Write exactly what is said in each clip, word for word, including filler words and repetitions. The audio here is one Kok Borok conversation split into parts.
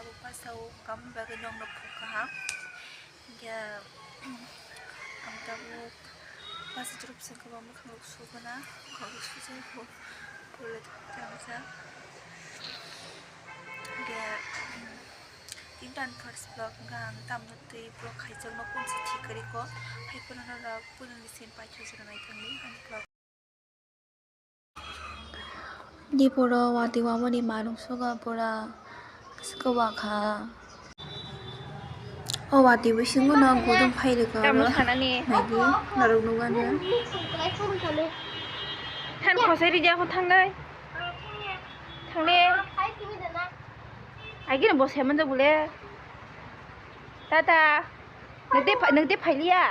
Tabuk pasao kam bagwi nokno phuk kaham. Hinkhe ang tabuk basa drop se kwbang bwkhang rok sugana, kok rok sujak bo pura tamjak. Hinkhe, um, tinta ni first vlog hinkhe ang tamno twi vlog khaijakno kunsi thik kwrwi kok, hai phano norok puilani scene paithak jora naithangdi ani vlog. Diporo watwi wamani marung soga pura swkang wakha. O watwi bisingo no gudung phai rwkha oro. Naidi norok nukgani. Than khosai rwdi aphano thangdi. Thangdi. Aigini bo se manjak bole. Tata. Nwng tei pha-, nwng tei phailiya.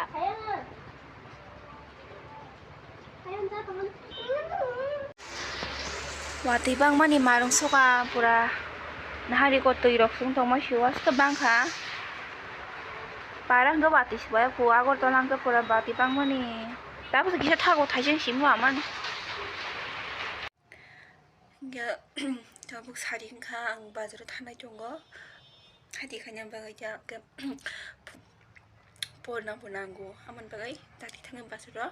Watwi bangmani marung soka pura nahari ko twi rok sung tongma sio aske bangkha. Para hwnkhe watwi sibai ko Agartala hwnkhe pura watwi bangmani. Tabuk kisa thago thaising simo amani. Hingke tabuk sari wngkha ang bazaro thanai tongo. Hati khaina bagwi khe porna bo nango, amoni bagwi dati thangwi bazaro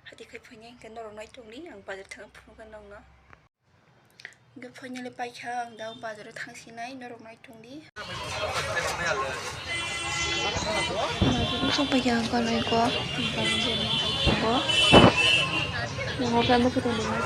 hati khai phainai hingke norok nai tongdi, ang bazar thangwi phunukha nokno. Hingke finally paikha ang da bazaro thangsinai, norok nai tongdi. Bazaro sokpaikha ang kanai ko, ang kanai ko. Nongo khe ano photo nungo.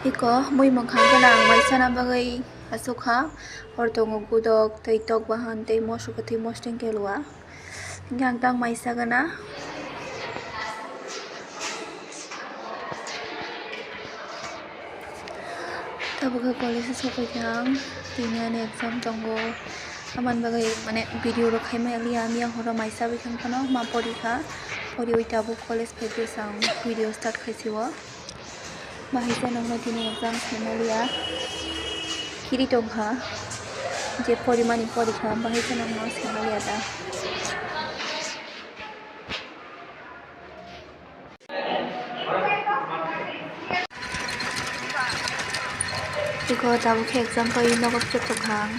Iko mui mwkhang gwnang mai chana bagwi aswk kha. Hor tongo gudok tei tok bahan tei moso kwthwi mosodeng kelwa. Hingke ang tang mai sagana. Tabuk khe college o sokphaikha ang, tini ani exam tongo, amoni bagwi mane video rok khaimaliya, miyang horo mai chabwi kha phano ma porikha, poriwi tabuk college phaikhe ang video start khaisio. Bahai se nokno tini exam saimaliya, khiri tongkha je porimani porikha, bahai se nokno saimaliya da. Iko tabuk khe exam pai nogo chwk tongkha ang.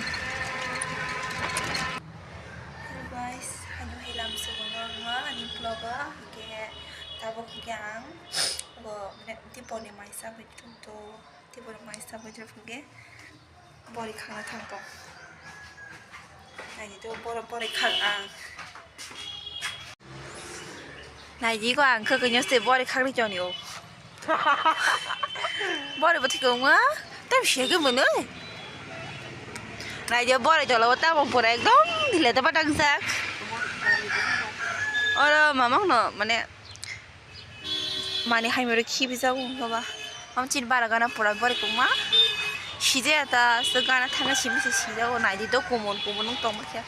Hello guys, haino hai lam sugo no wngma ani vlog o, hingke tabuk hingke ang bo mane tiponi mai chabwi tongto, tiponi mai chabwi tongkhe. Bori khangna thang tong. Naidi to boro bori khang ang. Naidi ko ang khe kanya se bori khangni choni o. Bori bo thik ongma. Tam se ke mano. Naidi bori tola o tamo pura ekdom dile ta patang sak. Oro mamang no mane mani hai mero khibi jago wngkha ba. Am chin bara gana pura bori kongma. Sijaya ta se gana thanga simi se sijago naidi do komon komon wng tongma khe.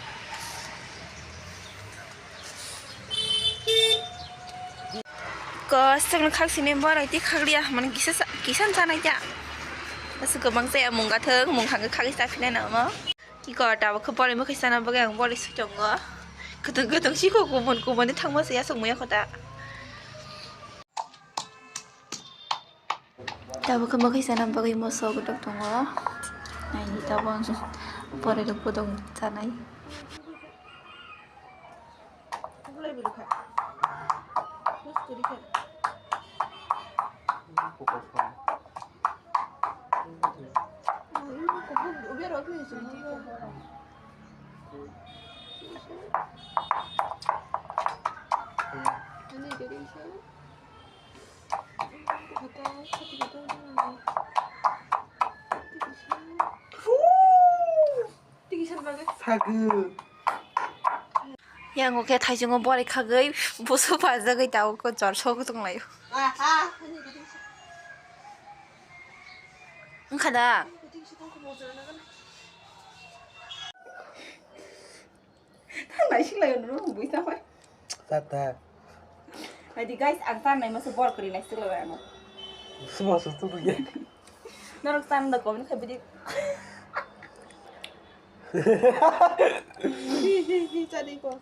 Ko aswk no khak sini borok tei khak liya mane kisa sa-, kisa chanai ta. Aswk kwbang chaya mung gathwk mung khangwi khagwi chaphinai namo. Iko tabuk khe bolai mwkhwi sana bagwi ang bolai swi tongo. Kwthwng kwthwng sikho kubun kubun ni thangma se yasok muya kho ta. Tabuk khe mwkhwi sana bagwi moso kwthwk tongo. Naidi tabuk ang bolai rok bodong chanai. Sagwi. Yang oke thaichungo bori khagwi busu pajagwi tao ko jor sok tonglaio. Wngkha da? Naisik lai no bui ta pai. Tata. Naidi guys, ang tan nai masa bor kri naisik lai ano. Semua susu tu ya. Norok tan da comment khai bidi. Hi hi hi tadi ko.